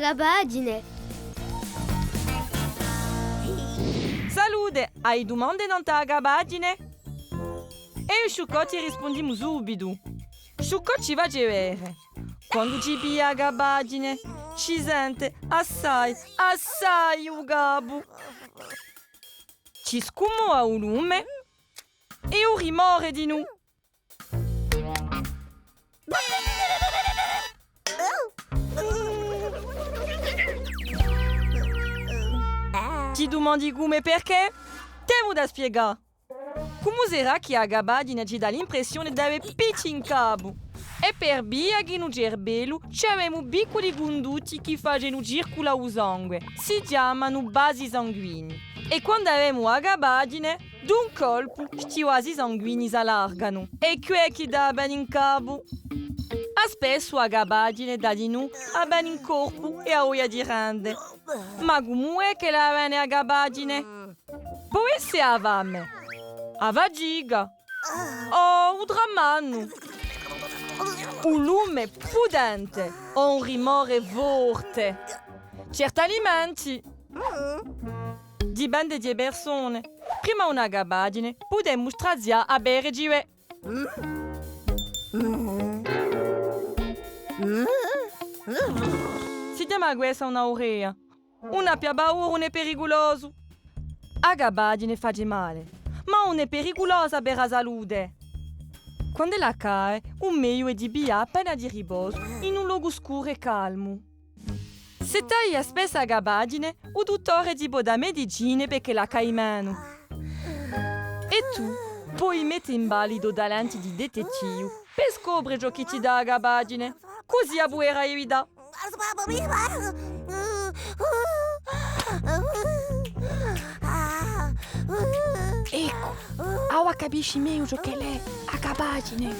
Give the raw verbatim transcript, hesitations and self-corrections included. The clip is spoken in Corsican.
Gabaghjine. Salute, ai dumande nant'à a gabaghjine? Eiu è u Sciuccò ti rispundimu subitu. Sciuccò ci face vede. Quandu ci piglia a gabaghjine, ci sente assai, assai u capu. Ci scumova u lume è u rimore dinù. Ti dumandi cumu è perchè? T'emu da spiegà. Cumu serà chì a gabaghjine ci dà l'impressione d'avè picci in capu? Hè per via chì in u cerbellu ci avemu picculi cundutti chì facenu circulà u sangue. Si chjamanu vasi sanguigni. È quandu avemu a gabaghjine, d'un colpu, sti vasi sanguigni s'allarganu. È què chì dà a pena in capu. À spessu a gabaghjine dà dinù a pena in corpu è a voglia di rende. Ma cumu hè ch'ella vene a gabaghjine? Pò esse a fame, a fatica, o u tramannu, u lume putente o un rimore forte. Certi alimenti. Dipende di e persone. Prima una gabaghjine, pudemu strazià à bere, ci vede. Si chjama quessa una urea. Ùn abbia paura, ùn hè periculosu. A gabaghjine face male, ma ùn hè periculosa per a salute. Quand'ella caie, u megliu hè di piglià appena di riposu in un locu scuru è calmu. S'è t'ai spessu a gabaghjine, u duttore ti pò dà medicine perch'ella caie menu. È tù poi mette in ballu i to talenti di detettivu per scopre ciò chì ti dà a gabaghjine, cusì a puderai evità. Eccu, avà capisci megliu ciò ch'ella hè a gabaghjine.